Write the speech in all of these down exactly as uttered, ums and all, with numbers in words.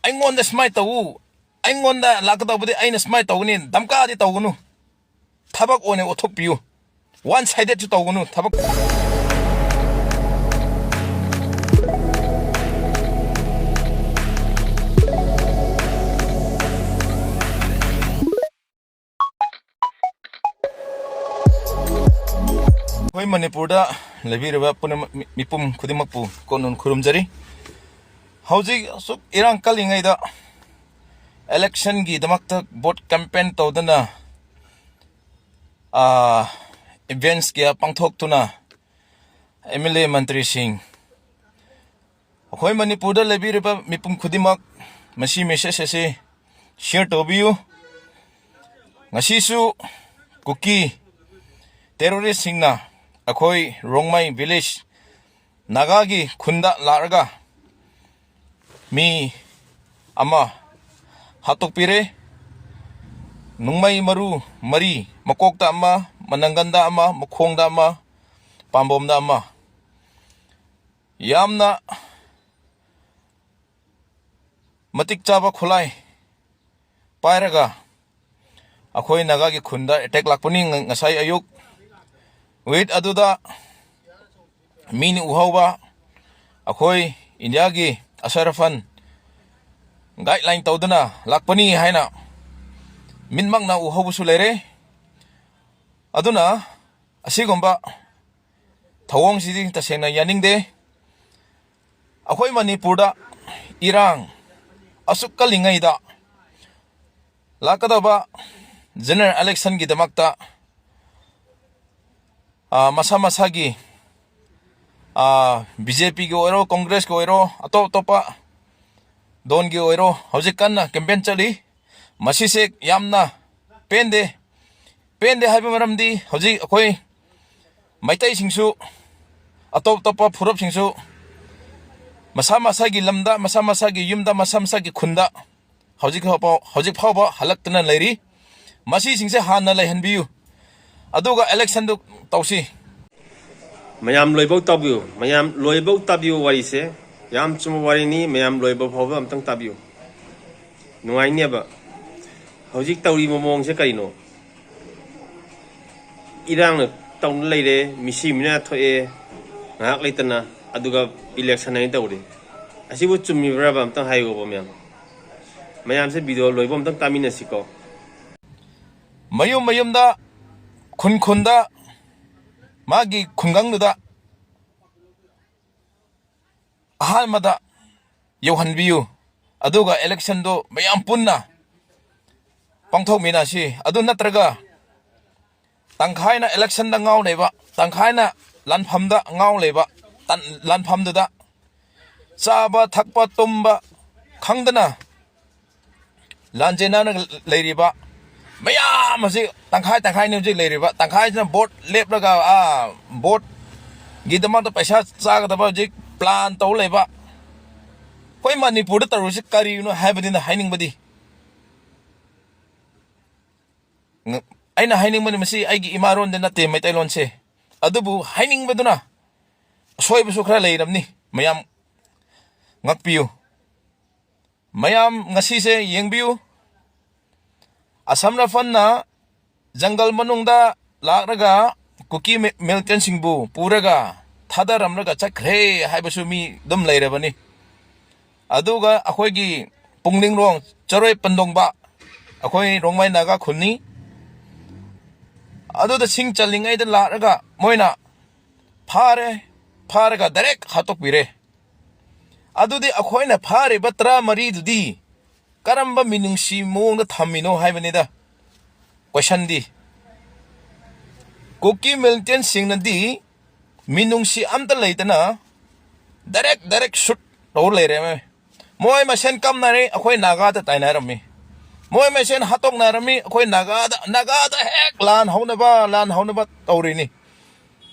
ꯑꯩꯉꯣꯟꯗ ꯁꯨꯃꯥꯏꯅ ꯇꯧꯎ, ꯑꯩꯉꯣꯟꯗ ꯂꯥꯛꯀꯗꯧꯕꯗꯤ ꯑꯩꯅ ꯁꯨꯃꯥꯏꯅ ꯇꯧꯒꯅꯤ, ꯗꯝꯀꯥꯗꯤ ꯇꯧꯒꯅꯨ, ꯊꯕꯛ ꯑꯣꯏꯅ ꯎꯠꯊꯣꯛꯄꯤꯌꯨ꯫ One sided ꯁꯨ ꯇꯧꯒꯅꯨ ꯊꯕꯛ꯫ ꯑꯩꯈꯣꯏ ꯃꯅꯤꯄꯨꯔꯗ ꯂꯩꯕꯤꯔꯤꯕ ꯄꯨꯝꯅꯃꯛ, ꯃꯤ-, ꯃꯤꯄꯨꯝ ꯈꯨꯗꯤꯡꯃꯛꯄꯨ ꯀꯣꯅꯨꯡ ꯈꯨꯔꯨꯝꯖꯔꯤ꯫ ꯍꯧꯖꯤꯛ ꯑꯁꯨꯛ ꯏꯔꯥꯡ ꯀꯜꯂꯤꯉꯩꯗ election ꯒꯤꯗꯃꯛꯇ vote campaign ꯇꯧꯗꯅ, ꯑꯥ, events ꯀꯌꯥ ꯄꯥꯡꯊꯣꯛꯇꯨꯅ MLA ꯃꯟꯇ꯭ꯔꯤꯁꯤꯡ, ꯑꯩꯈꯣꯏ ꯃꯅꯤꯄꯨꯔꯗ ꯂꯩꯕꯤꯔꯤꯕ ꯃꯤꯄꯨꯝ ꯈꯨꯗꯤꯡꯃꯛ ꯃꯁꯤ message ꯑꯁꯤ share ꯇꯧꯕꯤꯌꯨ꯫ ꯉꯁꯤꯁꯨ ꯀꯨꯀꯤ terrorist ꯁꯤꯡꯅ ꯑꯩꯈꯣꯏ ꯔꯣꯡꯃꯩ village ꯅꯥꯒꯥꯒꯤ ꯈꯨꯟꯗ ꯂꯥꯛꯂꯒ ꯃꯤ ꯑꯃ ꯍꯥꯠꯇꯣꯛꯄꯤꯔꯦ꯫ ꯅꯣꯡꯃꯩ ꯃꯔꯨ ꯃꯔꯤ, ꯃꯀꯣꯛꯇ ꯑꯃ, ꯃꯅꯪꯒꯟꯗ ꯑꯃ, ꯃꯈꯣꯡꯗ ꯑꯃ, ꯄꯥꯝꯕꯣꯝꯗ ꯑꯃ꯫ ꯌꯥꯝꯅ ꯃꯇꯤꯛ ꯆꯥꯕ ꯈꯨꯠꯂꯥꯏ ꯄꯥꯏꯔꯒ ꯑꯩꯈꯣꯏ ꯅꯥꯒꯥꯒꯤ ꯈꯨꯟꯗ attack ꯂꯥꯛꯄꯅꯤ꯫ ꯉ-, ꯉꯁꯥꯏ ꯑꯌꯨꯛ with ꯑꯗꯨꯗ ꯃꯤꯅ ꯎꯍꯧꯕ, ꯑꯩꯈꯣꯏ ꯏꯟꯗꯤꯌꯥꯒꯤ ꯑꯁꯔꯐꯟ guideline ꯇꯧꯗꯨꯅ ꯂꯥꯛꯄꯅꯤ ꯍꯥꯏꯅ ꯃꯤꯠꯃꯛꯅ ꯎꯍꯧꯕꯁꯨ ꯂꯩꯔꯦ꯫ ꯑꯗꯨꯅ ꯑꯁꯤꯒꯨꯝꯕ ꯊꯧꯑꯣꯡꯁꯤꯗꯤ ꯇꯁꯦꯡꯅ ꯌꯥꯅꯤꯡꯗꯦ꯫ ꯑꯩꯈꯣꯏ ꯃꯅꯤꯄꯨꯔꯗ ꯏꯔꯥꯡ ꯑꯁꯨꯛ ꯀꯜꯂꯤꯉꯩꯗ ꯂꯥꯛꯀꯗꯕ general election ꯒꯤꯗꯃꯛꯇ, ꯑꯥ, ꯃꯁꯥ ꯃꯁꯥꯒꯤ, ꯑꯥ, BJP ꯒꯤ ꯑꯣꯏꯔꯣ, Congress ꯀꯤ ꯑꯣꯏꯔꯣ, ꯑꯇꯣꯞ ꯑꯇꯣꯞꯄ ꯗꯣꯟꯒꯤ ꯑꯣꯏꯔꯣ ꯍꯧꯖꯤꯛ ꯀꯟꯅ campaign ꯆꯠꯂꯤ꯫ ꯃꯁꯤꯁꯦ ꯌꯥꯝꯅ ꯄꯦꯟꯗꯦ꯫ ꯄꯦꯟꯗꯦ ꯍꯥꯏꯕ ꯃꯔꯝꯗꯤ ꯍꯧꯖꯤꯛ ꯑꯩꯈꯣꯏ ꯃꯩꯇꯩꯁꯤꯡꯁꯨ ꯑꯇꯣꯞ ꯑꯇꯣꯞꯄ ꯐꯨꯔꯨꯞꯁꯤꯡꯁꯨ ꯃꯁꯥ ꯃꯁꯥꯒꯤ ꯂꯝꯗ, ꯃꯁꯥ ꯃꯁꯥꯒꯤ ꯌꯨꯝꯗ, ꯃꯁꯥ ꯃꯁꯥꯒꯤ ꯈꯨꯟꯗ ꯍꯧꯖꯤꯛ ꯐꯥꯎꯕ, ꯍꯧꯖꯤꯛ ꯐꯥꯎꯕ ꯍꯜꯂꯛꯇꯅ ꯂꯩꯔꯤ꯫ ꯃꯁꯤꯁꯤꯡꯁꯦ ꯍꯥꯟꯅ ꯂꯩꯍꯟꯕꯤꯌꯨ, ꯑꯗꯨꯒ election ꯗꯨ ꯇꯧꯁꯤ꯫ ꯃꯌꯥꯝ ꯂꯣꯏꯕꯧ ꯇꯥꯕꯤꯌꯨ, ꯃꯌꯥꯝ ꯂꯣꯏꯕꯧ ꯇꯥꯕꯤꯌꯨ꯫ ꯋꯥꯔꯤꯁꯦ ꯌꯥꯝ ꯆꯨꯝꯕ ꯋꯥꯔꯤꯅꯤ꯫ ꯃꯌꯥꯝ ꯂꯣꯏꯕ ꯐꯥꯎꯕ ꯑꯝꯇꯪ ꯇꯥꯕꯤꯌꯨ꯫ ꯅꯨꯡꯉꯥꯏꯅꯦꯕ꯫ ꯍꯧꯖꯤꯛ ꯇꯧꯔꯤꯕ ꯃꯑꯣꯡꯁꯦ ꯀꯔꯤꯅꯣ? ꯏꯔꯥꯡꯅ ꯇꯧꯅ ꯂꯩꯔꯦ, ꯃꯤꯁꯤ ꯃꯤꯅꯥ ꯊꯣꯛꯑꯦ ꯉꯥꯏꯍꯥꯛ ꯂꯩꯇꯅ, ꯑꯗꯨꯒ ꯏꯂꯦꯛꯁꯟ ꯍꯥꯏꯅ ꯇꯧꯔꯦ꯫ ꯑꯁꯤꯕꯨ ꯆꯨꯝꯃꯤꯕ꯭ꯔꯕ? ꯑꯝꯇꯪ ꯍꯥꯏꯌꯣꯕ ꯃꯌꯥꯝ꯫ ꯃꯌꯥꯝꯁꯦ ꯚꯤꯗꯤꯑꯣ ꯂꯣꯏꯕ ꯑꯝꯇꯪ ꯀꯥꯃꯤꯟꯅꯁꯤꯀꯣ꯫ ꯃꯌꯨꯝ ꯃꯌꯨꯝꯗ, ꯈꯨꯟ ꯈꯨꯟꯗ, ꯃꯥꯒꯤ ꯈꯨꯡꯒꯪꯗꯨꯗ ꯑꯍꯥꯟꯕꯗ ꯌꯧꯍꯟꯕꯤꯌꯨ, ꯑꯗꯨꯒ ꯏꯂꯦꯛꯁꯟꯗꯣ ꯃꯌꯥꯝ ꯄꯨꯟꯅ ꯄꯥꯡꯊꯣꯛꯃꯤꯟꯅꯁꯤ꯫ ꯑꯗꯨ ꯅꯠꯇ꯭ꯔꯒ ꯇꯪꯈꯥꯏꯅ ꯏꯂꯦꯛꯁꯟꯗ ꯉꯥꯎ ꯂꯩꯕ, ꯇꯪꯈꯥꯏꯅ ꯂꯥꯟꯐꯝꯗ ꯉꯥꯎ ꯂꯩꯕ, ꯇꯟ-, ꯂꯥꯟꯐꯝꯗꯨꯗ ꯆꯥꯕ ꯊꯛꯄ ꯇꯨꯝꯕ ꯈꯪꯗꯅ ꯂꯥꯟꯖꯦꯟꯅꯔꯒ ꯂꯩꯔꯤꯕ ꯃꯌꯥꯝ ꯑꯁꯤ ꯇꯪꯈꯥꯏ ꯇꯪꯈꯥꯏꯅꯤ ꯍꯧꯖꯤꯛ ꯂꯩꯔꯤꯕ꯫ ꯇꯪꯈꯥꯏꯁꯤꯅ ꯚꯣꯠ ꯂꯦꯞꯂꯒ, ꯑꯥ, ꯚꯣꯠꯀꯤꯗꯃꯛꯇ ꯄꯩꯁꯥ ꯆꯥꯒꯗꯕ ꯍꯧꯖꯤꯛ ꯄ꯭ꯂꯥꯟ ꯇꯧ ꯂꯩꯕ꯫ ꯑꯩꯈꯣꯏ ꯃꯅꯤꯄꯨꯔꯗ ꯇꯧꯔꯤꯁꯤ ꯀꯔꯤꯅꯣ ꯍꯥꯏꯕꯅꯤꯅ ꯍꯥꯏꯅꯤꯡꯕꯗꯤ, ꯉ-, ꯑꯩꯅ ꯍꯥꯏꯅꯤꯡꯕꯗꯤ, ꯃꯁꯤ ꯑꯩꯒꯤ ꯏꯃꯥꯔꯣꯟꯗꯤ ꯅꯠꯇꯦ, ꯃꯩꯇꯩꯂꯣꯟꯁꯦ꯫ ꯑꯗꯨꯕꯨ ꯍꯥꯏꯅꯤꯡꯕꯗꯨꯅ ꯑꯁꯣꯏꯕꯁꯨ ꯈꯔ ꯂꯩꯔꯝꯅꯤ, ꯃꯌꯥꯝ ꯉꯥꯛꯄꯤꯌꯨ꯫ ꯃꯌꯥꯝ ꯉꯁꯤꯁꯦ ꯌꯦꯡꯕꯤꯌꯨ, ꯑꯁꯝ ꯔꯥꯏꯐꯜꯅ ꯖꯪꯒꯜ ꯃꯅꯨꯡꯗ ꯂꯥꯛꯂꯒ ꯀꯨꯀꯤ ꯃꯤ-, ꯃꯤꯂꯤꯇꯦꯟꯁꯤꯡꯕꯨ ꯄꯨꯔꯒ ꯊꯥꯗꯔꯝꯂꯒ ꯆꯠꯈ꯭ꯔꯦ ꯍꯥꯏꯕꯁꯨ ꯃꯤ ꯑꯗꯨꯝ ꯂꯩꯔꯕꯅꯤ꯫ ꯑꯗꯨꯒ ꯑꯩꯈꯣꯏꯒꯤ ꯄꯨꯡꯂꯤꯡꯔꯣꯡ ꯆꯔꯣꯏ ꯄꯟꯗꯣꯡꯕ, ꯑꯩꯈꯣꯏ ꯔꯣꯡꯃꯩ ꯅꯥꯒꯥ ꯈꯨꯟꯅꯤ꯫ ꯑꯗꯨꯗ ꯁꯤꯡ ꯆꯜꯂꯤꯉꯩꯗ ꯂꯥꯛꯂꯒ ꯃꯣꯏꯅ ꯐꯥꯔꯦ, ꯐꯥꯔꯒ ꯗꯥꯏꯔꯦꯛ ꯍꯥꯠꯇꯣꯛꯄꯤꯔꯦ꯫ ꯑꯗꯨꯗꯤ ꯑꯩꯈꯣꯏꯅ ꯐꯥꯔꯤꯕ ꯇꯔꯥꯃꯔꯤꯗꯨꯗꯤ ꯀꯔꯝꯕ ꯃꯤꯅꯨꯡꯁꯤ ꯃꯑꯣꯡꯗ ꯊꯝꯃꯤꯅꯣ ꯍꯥꯏꯕꯅꯤꯗ ꯀꯣꯏꯁꯟꯗꯤ꯫ ꯀꯨꯀꯤ ꯃꯤꯂꯤꯇꯦꯟꯁꯤꯡꯅꯗꯤ ꯃꯤꯅꯨꯡꯁꯤ ꯑꯝꯇ ꯂꯩꯇꯅ ꯗꯥꯏꯔꯦꯛ ꯗꯥꯏꯔꯦꯛ ꯁꯨꯠ ꯇꯧꯔ ꯂꯩꯔꯦꯃꯦ꯫ ꯃꯣꯏ ꯃꯁꯦꯟ ꯀꯝꯅꯔꯦ, ꯑꯩꯈꯣꯏ ꯅꯥꯒꯥꯗ ꯇꯥꯏꯅꯔꯝꯃꯤ꯫ ꯃꯣꯏ ꯃꯁꯦꯟ ꯍꯥꯠꯇꯣꯛꯅꯔꯝꯃꯤ, ꯑꯩꯈꯣꯏ ꯅꯥꯒꯥꯗ, ꯅꯥꯒꯥꯗ ꯍꯦꯛ ꯂꯥꯟ ꯍꯧꯅꯕ, ꯂꯥꯟ ꯍꯧꯅꯕ ꯇꯧꯔꯤꯅꯤ꯫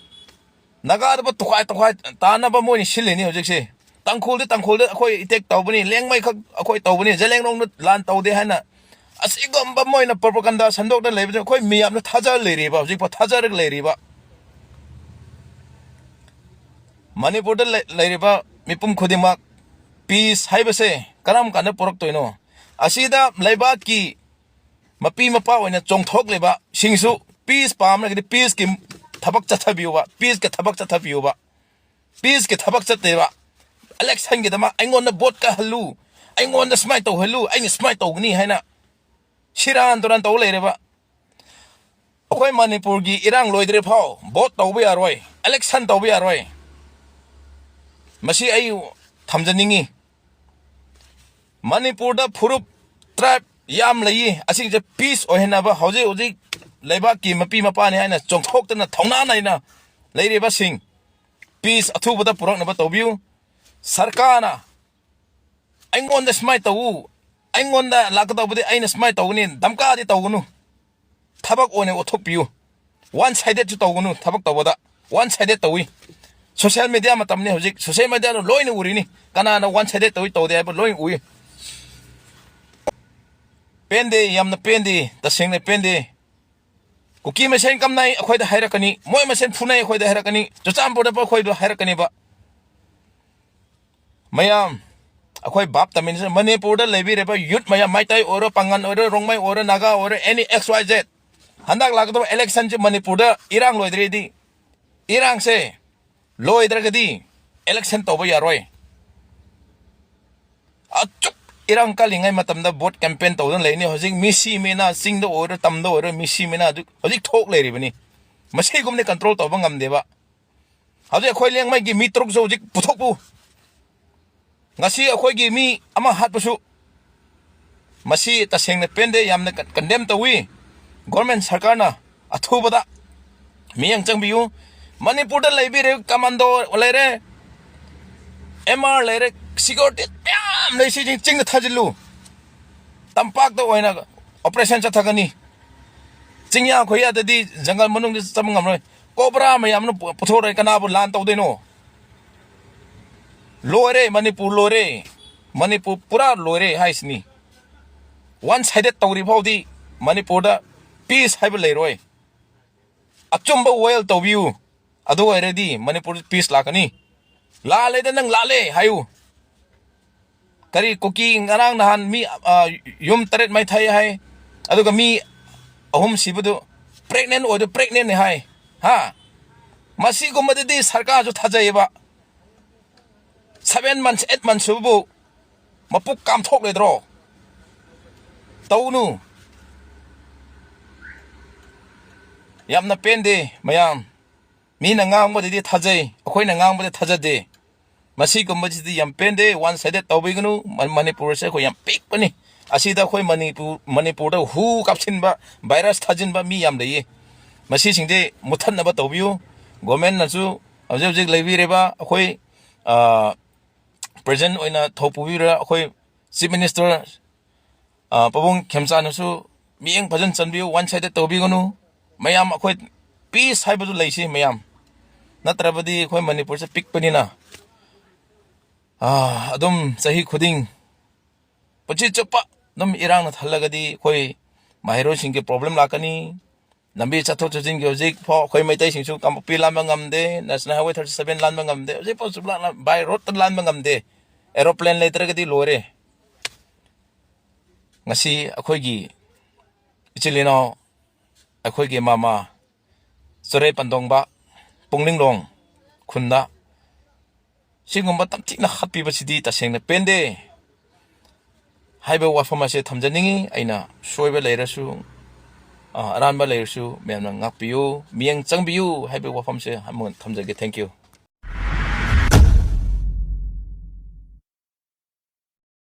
ꯅꯥꯒꯥꯗꯕꯨ ꯇꯣꯈꯥꯏ ꯇꯣꯈꯥꯏ ꯇꯥꯅꯕ ꯃꯣꯏꯅ ꯁꯤꯜꯂꯤꯅꯤ ꯍꯧꯖꯤꯛꯁꯦ꯫ ꯇꯥꯡꯈꯨꯜꯗꯤ ꯇꯥꯡꯈꯨꯜꯗ ꯑꯩꯈꯣꯏ ꯑꯦꯇꯦꯛ ꯇꯧꯕꯅꯤ, ꯂꯦꯡꯃꯩꯈꯛ ꯑꯩꯈꯣꯏ ꯇꯧꯕꯅꯤ, ꯖꯂꯦꯡꯔꯣꯡꯗ ꯂꯥꯟ ꯇꯧꯗꯦ ꯍꯥꯏꯅ ꯑꯁꯤꯒꯨꯝꯕ ꯃꯣꯏꯅ ꯄ꯭ꯔꯣꯄꯒꯟꯗꯥ ꯁꯟꯗꯣꯛꯇ ꯂꯩꯕꯁꯦ ꯑꯩꯈꯣꯏ ꯃꯤꯌꯥꯝꯅ ꯊꯥꯖ ꯂꯩꯔꯤꯕ, ꯍꯧꯖꯤꯛꯐꯥꯎ ꯊꯥꯖꯔꯒ ꯂꯩꯔꯤꯕ꯫ ꯃꯅꯤꯄꯨꯔꯗ ꯂꯩ-, ꯂꯩꯔꯤꯕ ꯃꯤꯄꯨꯝ ꯈꯨꯗꯤꯡꯃꯛ ꯄꯤꯁ ꯍꯥꯏꯕꯁꯦ ꯀꯔꯝ ꯀꯥꯟꯗ ꯄꯨꯔꯛꯇꯣꯏꯅꯣ? ꯑꯁꯤꯗ ꯂꯩꯕꯥꯛꯀꯤ ꯃꯄꯤ ꯃꯄꯥ ꯑꯣꯏꯅ ꯆꯣꯡꯊꯣꯛꯂꯤꯕ ꯁꯤꯡꯁꯨ peace ꯄꯥꯝꯂꯒꯗꯤ peaceꯀꯤ ꯊꯕꯛ ꯆꯠꯊꯕꯤꯌꯨꯕ, peaceꯀꯤ ꯊꯕꯛ ꯆꯠꯊꯕꯤꯌꯨꯕ, peaceꯀꯤ ꯊꯕꯛ ꯆꯠꯇꯦꯕ꯫ Electionꯒꯤꯗꯃꯛ ꯑꯩꯉꯣꯟꯗ vote ꯀꯥꯍꯜꯂꯨ, ꯑꯩꯉꯣꯟꯗ ꯁꯨꯃꯥꯏꯅ ꯇꯧꯍꯜꯂꯨ, ꯑꯩꯅ ꯁꯨꯃꯥꯏꯅ ꯇꯧꯒꯅꯤ ꯍꯥꯏꯅ ꯁꯤꯔꯥꯟ ꯇꯨꯔꯥꯟ ꯇꯧ ꯂꯩꯔꯦꯕ꯫ ꯑꯩꯈꯣꯏ ꯃꯅꯤꯄꯨꯔꯒꯤ ꯏꯔꯥꯡ ꯂꯣꯏꯗ꯭ꯔꯤ ꯐꯥꯎ vote ꯇꯧꯕ ꯌꯥꯔꯣꯏ, election ꯇꯧꯕ ꯌꯥꯔꯣꯏ꯫ ꯃꯁꯤ ꯑꯩ ꯊꯝꯖꯅꯤꯡꯉꯤ꯫ ꯃꯅꯤꯄꯨꯔꯗ ꯐꯨꯔꯨꯞ, tribe ꯌꯥꯝ ꯂꯩꯌꯦ꯫ ꯑꯁꯤꯁꯦ peace ꯑꯣꯏꯍꯟꯅꯕ ꯍꯧꯖꯤꯛ ꯍꯧꯖꯤꯛ ꯂꯩꯕꯥꯛꯀꯤ ꯃꯄꯤ ꯃꯄꯥꯅꯤ ꯍꯥꯏꯅ ꯆꯣꯡꯊꯣꯛꯇꯅ ꯊꯧꯅꯥ ꯂꯩꯅ ꯂꯩꯔꯤꯕꯁꯤꯡ peace ꯑꯊꯨꯕꯗ ꯄꯨꯔꯛꯅꯕ ꯇꯧꯕꯤꯌꯨ꯫ ꯁꯔꯀꯥꯔꯅ ꯑꯩꯉꯣꯟꯗ ꯁꯨꯃꯥꯏꯅ ꯇꯧꯎ, ꯑꯩꯉꯣꯟꯗ ꯂꯥꯛꯀꯗꯧꯕꯗꯤ ꯑꯩꯅ ꯁꯨꯃꯥꯏꯅ ꯇꯧꯒꯅꯤ, ꯗꯝꯀꯥꯗꯤ ꯇꯧꯒꯅꯨ꯫ ꯊꯕꯛ ꯑꯣꯏꯅ ꯎꯠꯊꯣꯛꯄꯤꯌꯨ꯫ One sidedꯁꯨ ꯇꯧꯒꯅꯨ꯫ ꯊꯕꯛ ꯇꯧꯕꯗ one sided ꯇꯧꯏ꯫ Social media ꯃꯇꯝꯅꯤ ꯍꯧꯖꯤꯛ꯫ Social mediaꯗ ꯂꯣꯏꯅ ꯎꯔꯤꯅꯤ, ꯀꯅꯥꯅ one sided ꯇꯧꯏ ꯇꯧꯗꯦ ꯍꯥꯏꯕ ꯂꯣꯏꯅ ꯎꯏ꯫ ꯄꯦꯟꯗꯦ, ꯌꯥꯝꯅ ꯄꯦꯟꯗꯦ, ꯇꯁꯦꯡꯅ ꯄꯦꯟꯗꯦ꯫ ꯀꯨꯀꯤ ꯃꯁꯦꯟ ꯀꯝꯅꯩ ꯑꯩꯈꯣꯏꯗ ꯍꯥꯏꯔꯛꯀꯅꯤ, ꯃꯣꯏ ꯃꯁꯦꯟ ꯐꯨꯅꯩ ꯑꯩꯈꯣꯏꯗ ꯍꯥꯏꯔꯛꯀꯅꯤ, ꯆꯨꯔꯆꯥꯟꯄꯨꯔꯗ ꯑꯩꯈꯣꯏꯗ ꯍꯥꯏꯔꯛꯀꯅꯤꯕ꯫ ꯃꯌꯥꯝ, ꯑꯩꯈꯣꯏ ꯚꯥꯞ ꯇꯥꯃꯤꯟꯅꯁꯤ꯫ ꯃꯅꯤꯄꯨꯔꯗ ꯂꯩꯕꯤꯔꯤꯕ youth ꯃꯌꯥꯝ, ꯃꯩꯇꯩ ꯑꯣꯏꯔꯣ, ꯄꯥꯉꯟ ꯑꯣꯏꯔꯣ, ꯔꯣꯡꯃꯩ ꯑꯣꯏꯔꯣ, ꯅꯥꯒꯥ ꯑꯣꯏꯔꯣ, any X Y Z, ꯍꯟꯗꯛ ꯂꯥꯛꯀꯗꯕ electionꯁꯤ ꯃꯅꯤꯄꯨꯔꯗ ꯏꯔꯥꯡ ꯂꯣꯏꯗ꯭ꯔꯗꯤ, ꯏꯔꯥꯡꯁꯦ ꯂꯣꯏꯗ꯭ꯔꯒꯗꯤ election ꯇꯧꯕ ꯌꯥꯔꯣꯏ꯫ ꯑꯆꯨꯛ ꯏꯔꯥꯡ ꯀꯜꯂꯤꯉꯩ ꯃꯇꯝꯗ vote campaign ꯇꯧꯗꯨꯅ ꯂꯩꯅꯤ꯫ ꯍꯧꯖꯤꯛ ꯃꯤꯁꯤ ꯃꯤꯅꯥ, ꯆꯤꯡꯗ ꯑꯣꯏꯔꯣ ꯇꯝꯗ ꯑꯣꯏꯔꯣ, ꯃꯤꯁꯤ ꯃꯤꯅꯥ ꯑꯗꯨ ꯍꯧꯖꯤꯛ ꯊꯣꯛ ꯂꯩꯔꯤꯕꯅꯤ꯫ ꯃꯁꯤꯒꯨꯝꯕꯗꯤ control ꯇꯧꯕ ꯉꯝꯗꯦꯕ꯫ ꯍꯧꯖꯤꯛ ꯑꯩꯈꯣꯏ ꯂꯦꯡꯃꯩꯒꯤ ꯃꯤ ꯇꯔꯨꯛꯁꯨ ꯍꯧꯖꯤꯛ ꯄꯨꯊꯣꯛꯎ꯫ ꯉꯁꯤ ꯑꯩꯈꯣꯏꯒꯤ ꯃꯤ ꯑꯃ ꯍꯥꯠꯄꯁꯨ, ꯃꯁꯤ ꯇꯁꯦꯡꯅ ꯄꯦꯟꯗꯦ, ꯌꯥꯝꯅ ꯀꯟꯗꯦꯝ ꯇꯧꯏ꯫ ꯒꯣꯔꯃꯦꯟ ꯁꯔꯀꯥꯔꯅ ꯑꯊꯨꯕꯗ ꯃꯤꯠꯌꯦꯡ ꯆꯪꯕꯤꯌꯨ꯫ ꯃꯅꯤꯄꯨꯔꯗ ꯂꯩꯕꯤꯔꯦ, ꯀꯃꯥꯟꯗꯣ ꯂꯩꯔꯦ, ꯑꯦꯝ ꯑꯥꯔ ꯂꯩꯔꯦ, ꯁꯤꯀ꯭ꯌꯨꯔꯤꯇꯤ ꯃꯌꯥꯝ ꯂꯩ, ꯁꯤꯁꯤꯡ ꯆꯤꯡꯗ ꯊꯥꯖꯤꯜꯂꯨ꯫ ꯇꯝꯄꯥꯛꯇ ꯑꯣꯏꯅ ꯑꯣꯄꯔꯦꯁꯟ ꯆꯠꯊꯒꯅꯤ꯫ ꯆꯤꯡꯌꯥ ꯈꯣꯏꯌꯥꯗꯗꯤ, ꯖꯪꯒꯜ ꯃꯅꯨꯡꯗ ꯆꯠꯄ ꯉꯝꯂꯣꯏ꯫ ꯀꯣꯕ꯭ꯔꯥ ꯃꯌꯥꯝꯅ ꯄꯨ-, ꯄꯨꯊꯣꯔꯛꯑꯦ, ꯀꯅꯥꯕꯨ ꯂꯥꯟ ꯇꯧꯗꯣꯏꯅꯣ? ꯂꯣꯏꯔꯦ, ꯃꯅꯤꯄꯨꯔ ꯂꯣꯏꯔꯦ꯫ ꯃꯅꯤꯄꯨꯔ ꯄꯨꯔꯥ ꯂꯣꯏꯔꯦ ꯍꯥꯏꯁꯤꯅꯤ꯫ One sided ꯇꯧꯔꯤ ꯐꯥꯎꯗꯤ ꯃꯅꯤꯄꯨꯔꯗ peace ꯍꯥꯏꯕ ꯂꯩꯔꯣꯏ꯫ ꯑꯆꯨꯝꯕ ꯋꯦꯜ ꯇꯧꯕꯤꯌꯨ, ꯑꯗꯨ ꯑꯣꯏꯔꯗꯤ ꯃꯅꯤꯄꯨꯔꯗ peace ꯂꯥꯛꯀꯅꯤ꯫ ꯂꯥꯜꯂꯦꯗ, ꯅꯪ ꯂꯥꯜꯂꯦ ꯍꯥꯏꯌꯨ꯫ ꯀꯔꯤ ꯀꯨꯀꯤ ꯉꯔꯥꯡ ꯅꯍꯥꯟ ꯃꯤ, ꯑ, ꯌꯨꯝ ꯇꯔꯦꯠ ꯃꯩ ꯊꯥꯏ ꯍꯥꯏ, ꯑꯗꯨꯒ ꯃꯤ ꯑꯍꯨꯝ ꯁꯤꯕꯗꯨ pregnant ꯑꯣꯏꯗꯨ pregnantꯅꯤ ꯍꯥꯏ, ꯍꯥ? ꯃꯁꯤꯒꯨꯝꯕꯗꯗꯤ ꯁꯔꯀꯥꯔꯁꯨ ꯊꯥꯖꯩꯌꯦꯕ꯫ Seven months, eight months ꯁꯨꯕꯕꯨ ꯃꯄꯨꯛ ꯀꯥꯝꯊꯣꯛꯂꯣꯏꯗ꯭ꯔꯣ? ꯇꯧꯅꯨ꯫ ꯌꯥꯝꯅ ꯄꯦꯟꯗꯦ ꯃꯌꯥꯝ꯫ ꯃꯤꯅ ꯉꯥꯡꯕꯗꯗꯤ ꯊꯥꯖꯩ, ꯑꯩꯈꯣꯏꯅ ꯉꯥꯡꯕꯗ ꯊꯥꯖꯗꯦ꯫ ꯃꯁꯤꯒꯨꯝꯕꯁꯤꯗꯤ ꯌꯥꯝ ꯄꯦꯟꯗꯦ, one sided ꯇꯧꯕꯤꯒꯅꯨ꯫ ꯃ-, ꯃꯅꯤꯄꯨꯔꯁꯦ ꯑꯩꯈꯣꯏ ꯌꯥꯝ ꯄꯤꯛꯄꯅꯤ꯫ ꯑꯁꯤꯗ ꯑꯩꯈꯣꯏ ꯃꯅꯤꯄꯨꯔ, ꯃꯅꯤꯄꯨꯔꯗ ꯍꯨ ꯀꯥꯞꯁꯤꯟꯕ, virus ꯊꯥꯖꯤꯟꯕ ꯃꯤ ꯌꯥꯝ ꯂꯩꯌꯦ꯫ ꯃꯁꯤꯁꯤꯡꯁꯦ ꯃꯨꯠꯊꯠꯅꯕ ꯇꯧꯕꯤꯌꯨ꯫ Governmentꯅꯁꯨ ꯍꯧꯖꯤꯛ ꯍꯧꯖꯤꯛ ꯂꯩꯕꯤꯔꯤꯕ ꯑꯩꯈꯣꯏ, ꯑ, present ꯑꯣꯏꯅ ꯊꯧ ꯄꯨꯕꯤꯔꯤꯕ ꯑꯩꯈꯣꯏ Chief Minister, ꯑ, ꯄꯥꯕꯨꯡ ꯈꯦꯝꯆꯥꯟꯅꯁꯨ ꯃꯤꯠꯌꯦꯡ ꯐꯖꯅ ꯆꯟꯕꯤꯌꯨ, one sided ꯇꯧꯕꯤꯒꯅꯨ꯫ ꯃꯌꯥꯝ ꯑꯩꯈꯣꯏ peace ꯍꯥꯏꯕꯗꯨ ꯂꯩꯁꯤ ꯃꯌꯥꯝ, ꯅꯠꯇ꯭ꯔꯕꯗꯤ ꯑꯩꯈꯣꯏ ꯃꯅꯤꯄꯨꯔꯁꯦ ꯄꯤꯛꯄꯅꯤꯅ, ꯑ, ꯑꯗꯨꯝ ꯆꯍꯤ ꯈꯨꯗꯤꯡ ꯄꯨꯟꯁꯤ ꯆꯨꯞꯄ ꯑꯗꯨꯝ ꯏꯔꯥꯡꯅ ꯊꯜꯂꯒꯗꯤ ꯑꯩꯈꯣꯏ ꯃꯍꯩꯔꯣꯏꯁꯤꯡꯒꯤ problem ꯂꯥꯛꯀꯅꯤ꯫ ꯂꯝꯕꯤ ꯆꯠꯊꯣꯛ ꯆꯠꯁꯤꯟꯒꯤ ꯍꯧꯖꯤꯛ ꯐꯥꯎ ꯑꯩꯈꯣꯏ ꯃꯩꯇꯩꯁꯤꯡꯁꯨ ꯀꯥꯡꯄꯣꯛꯄꯤ ꯂꯥꯟꯕ ꯉꯝꯗꯦ, National Highway thirty seven ꯂꯥꯟꯕ ꯉꯝꯗꯦ, ꯍꯧꯖꯤꯛ ꯐꯥꯎ ꯁꯨꯛꯂꯥꯟ, by roadꯇ ꯂꯥꯟꯕ ꯉꯝꯗꯦ꯫ Aeroplane ꯂꯩꯇ꯭ꯔꯒꯗꯤ ꯂꯣꯏꯔꯦ꯫ ꯉꯁꯤ ꯑꯩꯈꯣꯏꯒꯤ ꯏꯆꯤꯜ ꯏꯅꯥꯎ, ꯑꯩꯈꯣꯏꯒꯤ ꯃꯃꯥ ꯆꯨꯔꯩ ꯄꯟꯗꯣꯡꯕ ꯄꯨꯡꯂꯤꯡꯂꯣꯡ ꯈꯨꯟꯗ ꯁꯤꯒꯨꯝꯕ ꯇꯝꯊꯤꯅ ꯍꯥꯠꯄꯤꯕꯁꯤꯗꯤ ꯇꯁꯦꯡꯅ ꯄꯦꯟꯗꯦ ꯍꯥꯏꯕ ꯋꯥꯐꯝ ꯑꯁꯦ ꯊꯝꯖꯅꯤꯡꯉꯤ꯫ ꯑꯩꯅ ꯁꯣꯏꯕ ꯂꯩꯔꯁꯨ, ꯑ, ꯑꯔꯥꯟꯕ ꯂꯩꯔꯁꯨ ꯃꯌꯥꯝꯅ ꯉꯥꯛꯄꯤꯌꯨ, ꯃꯤꯠꯌꯦꯡ ꯆꯪꯕꯤꯌꯨ ꯍꯥꯏꯕ ꯋꯥꯐꯝꯁꯦ ꯑꯃꯨꯛ ꯊꯝꯖꯒꯦ꯫ Thank you꯫